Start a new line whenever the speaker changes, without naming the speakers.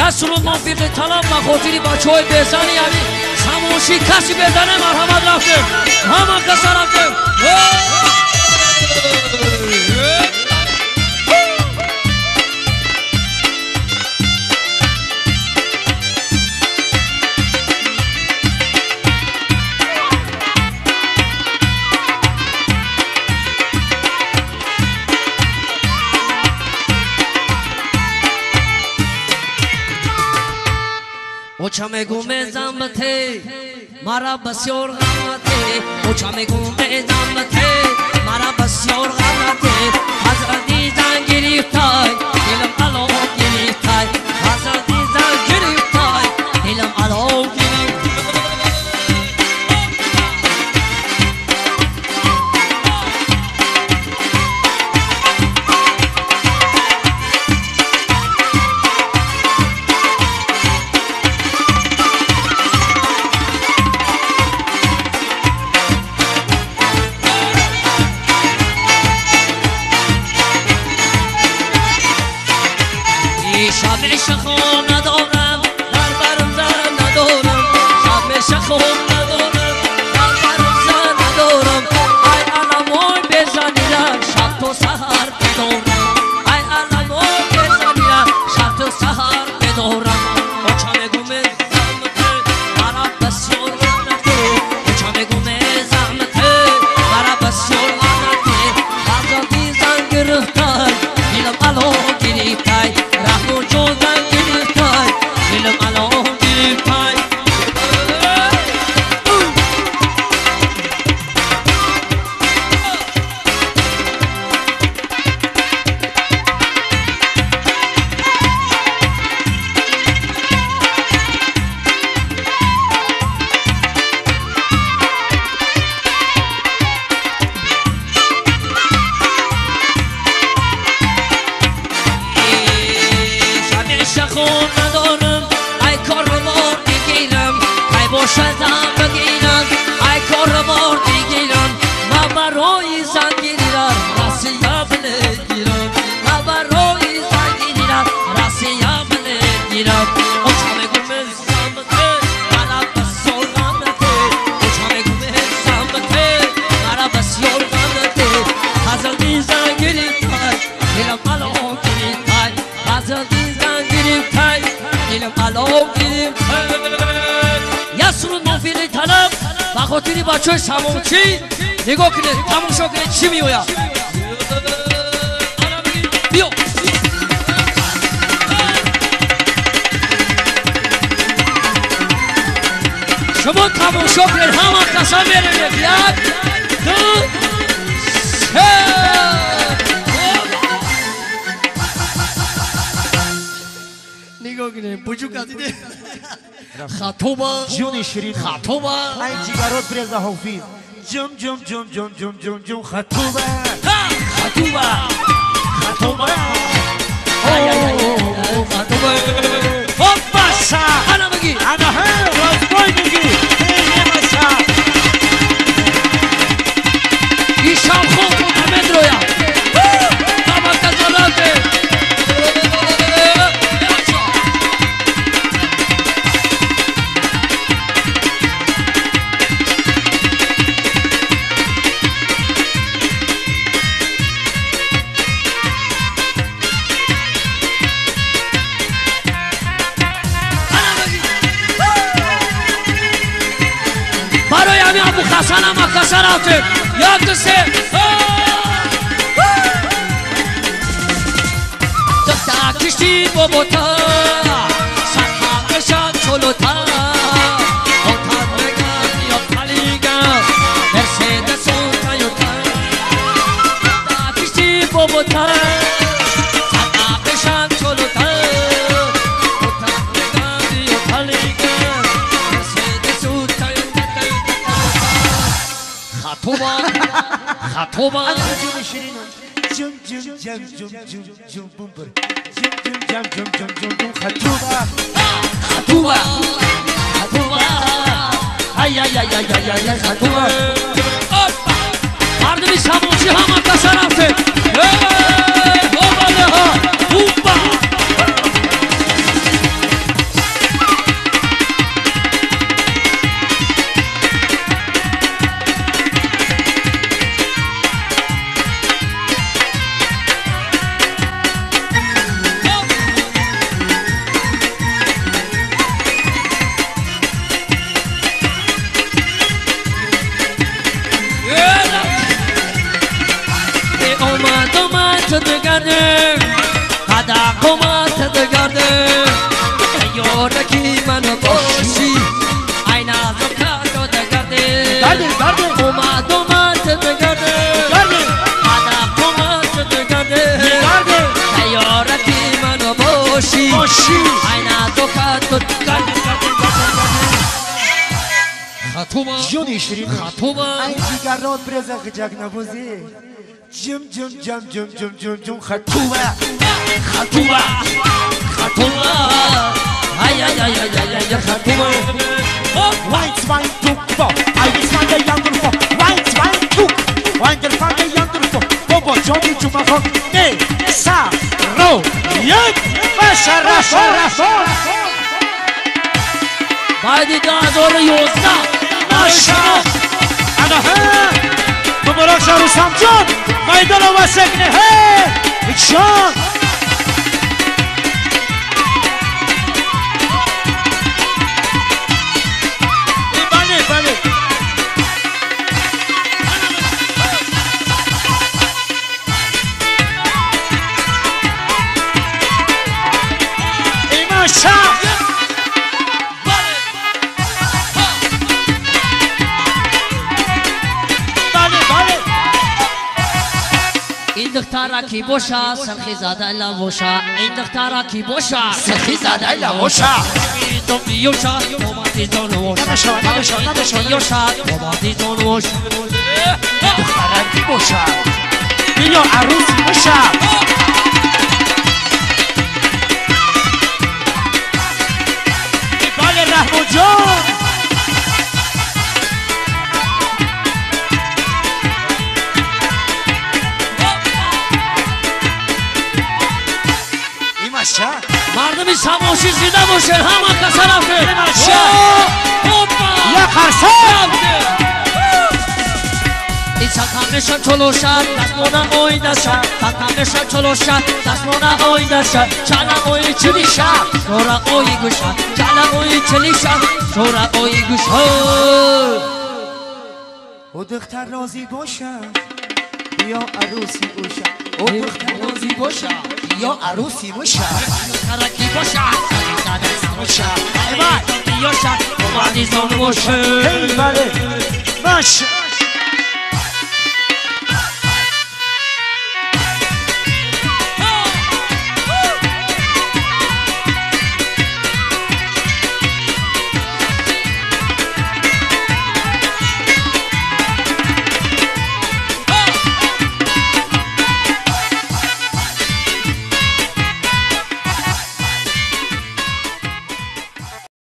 Я суруд мувофиқи талаб ба хотири бачаҳои безани, яъне самоши каси безане, марҳамат, рафтем, ҳама каса рафтем. Оча мегу мезамте, мара басёр ғамате. Оча мегу мезамте, мара басёр ғамате. Ҳазрати зан гирифтай, дилам ало гирифтай. Ҳазрати зан гирифтай, дилам ало гирифтай. Нигоҳ кунед, тамошо кунед, чӣ меояд. Биё. Шумо тамошо кунед, ҳама каса меравед. Як, ду, се. Нигоҳ кунед, буҷука диде. Хатоба,
ҷони ширин,
хатоба.
Ай ҷигарот бреза ҳофиз. Ҷум ҷум ҷум ҷум ҷум ҷум ҷум хатуба,
хатуба,
хатуба.
Ай ай ай, хатуба. Хоппаса, ана бигӣ,
ана ҳа, разбой бигӣ. Эй маса.
Ишам хоб намедроя. Ҳама казалате. Хасана макаса рафтем. Як, ду, се. Духта кишти бобота, садҳа кашад чолота. Отат меган ё талига, Мерседесу Тойота. Духта кишти бобота, садҳа кашад чолота. Отат меган ё талига, Мерседесу Тойота. Хатоба, хатоба.
Ҷум ҷум ҷам ҷум ҷум ҷум бумбур. Ҷум ҷум ҷам ҷум ҷум ҷум ҷум хатуба.
Хатуба, хатуба.
Ай ай ай ай ай ай хатуба.
Опа! Мардуми самочи ҳама каса рафтем. Эй, обалеҳо, упа!
Самоши
Айна докатут гардин гардин гардин гардин Хатума
Ҷони ширин
Хатума
Ай ҷигарот бреза ғиҷак набозӣ Ҷим ҷим ҷам ҷим ҷим ҷим ҷим Хатума
Хатума Хатума Ай ай ай ай ай ай Хатума
One, zwei, two, four. Ein, zwei, drei, vier, four. One, zwei, two. One, zwei, drei, vier, four. Бобо ҷони Ҷумъахон не са ро як машара шара
Баъди 2011
маша ана ҳа муборак ша Рустамҷон майдон овасекне ҳе ҷон бале бале Маша Бале бале
Ин духтара ки боша сархизада лавоша Ин духтара ки боша сархизада лавоша Ёша
Намешава намешава намешава
Ёша омадизон
Духтара ки боша биё арӯси боша Бале Раҳмонҷон Имаша
Мардуми Самошӣ зинда бошед ҳама каса рафтед
Имаша
Опа
Я қарса
Ин чолоша дастмона оидаша Татамеша чолоша дастмона оидаша Чала ои чилиша Шора ои гуша Чала ои чилиша Шора ои гуша
О духтар розӣ боша биё арӯси ӯша О духтар розӣ боша биё арӯси боша
Духтараки боша
Боша Ай
Ёша омадизон боша
Эй бале Маша